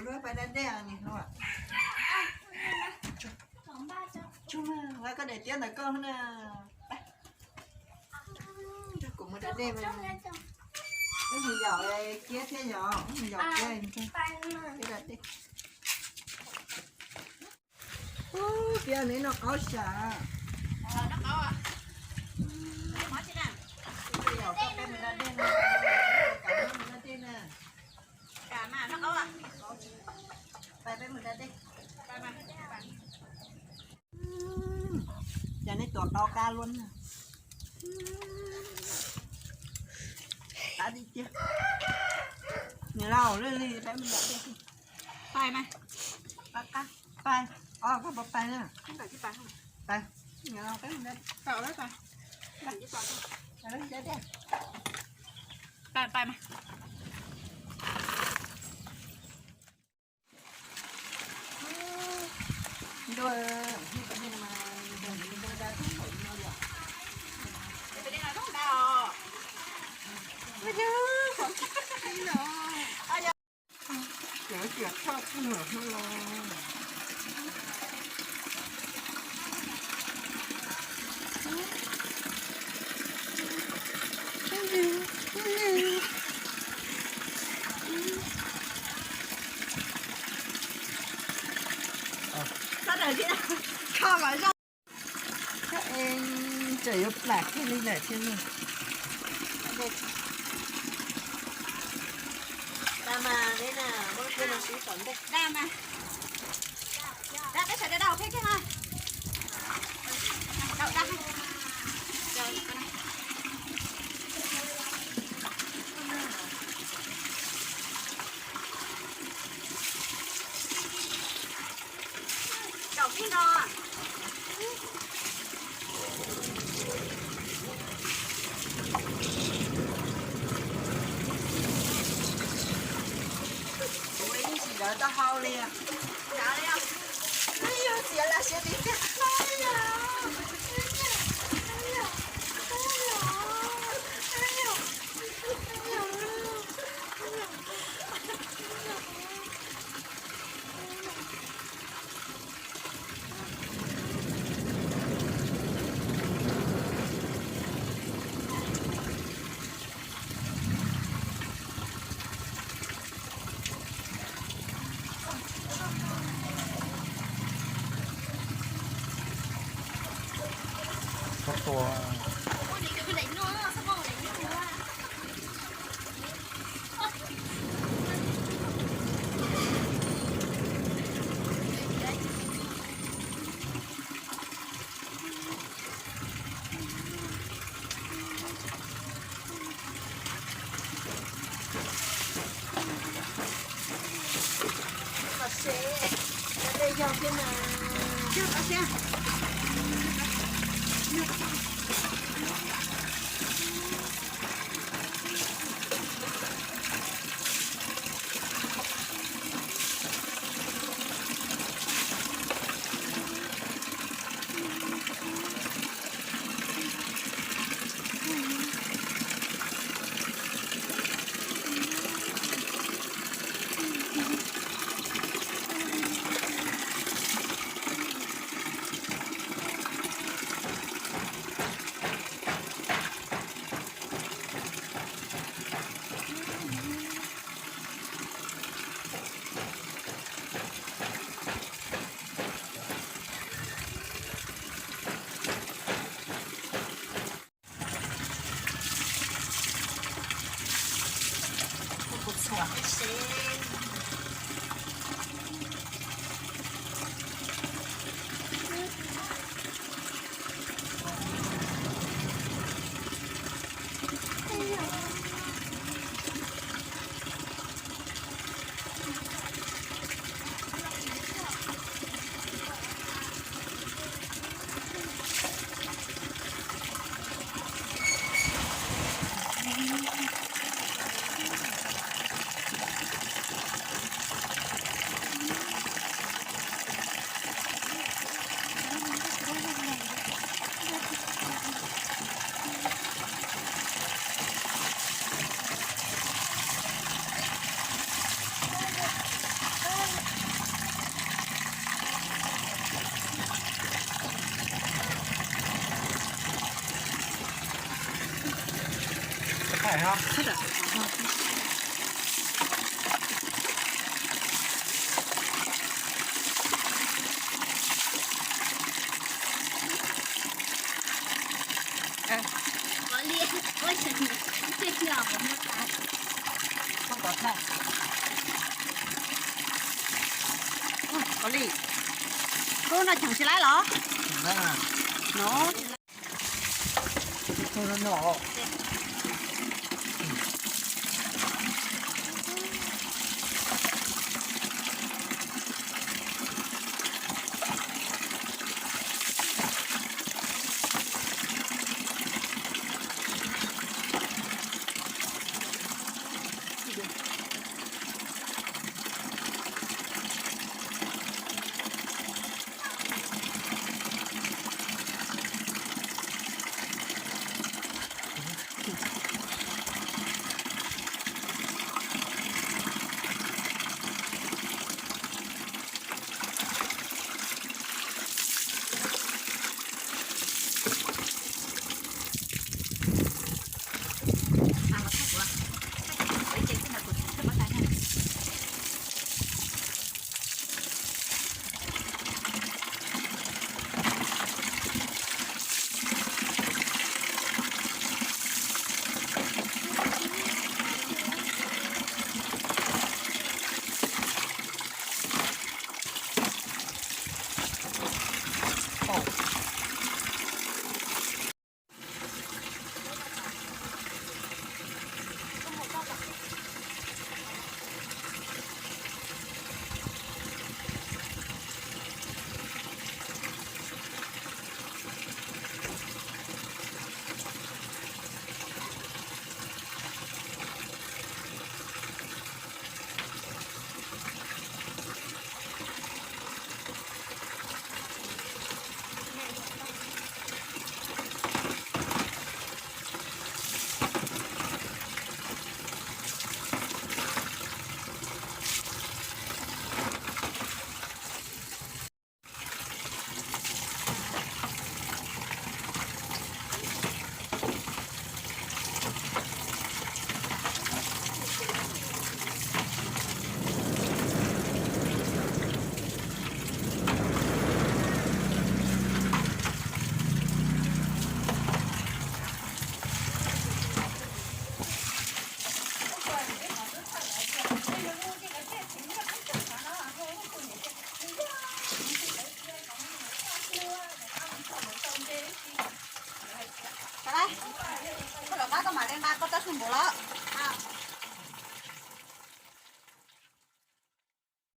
Lub pais da dej ni hlub. Tsuj, koj daim tiab ntawm koj na. Nrog kuv mus da dej mas. Wb mus yaum kiab thiab yom, wb mus yaum kiab. Ub, tiab neb noj qaub sam. Yaum koj peb mus da dej na. Mus da dej na. Pais peb mus da dej. Cas nej tuav qaub qab luaj na. Qab tiag tiag. Nws laus lwj li peb mus da dej. Pais mas. Qab qab. Pais. Os, koj puas pais na? Pais. Nws laus peb mus da dej. Pais, pais mas. Koj es tseem yuav plam kiag li ntawm thiab ne. Da mas, da mas. Da, peb sawv daws da thiab kiag mas. Dau da. Caum tib no. Kuv yeej tsis lawv tau hau li. Yog txiav las siav tiv tiag. Ua li, lub no cheem tsis laib los? No. Koj lawv qab koj mam li nqa koj rab xwb npaum los.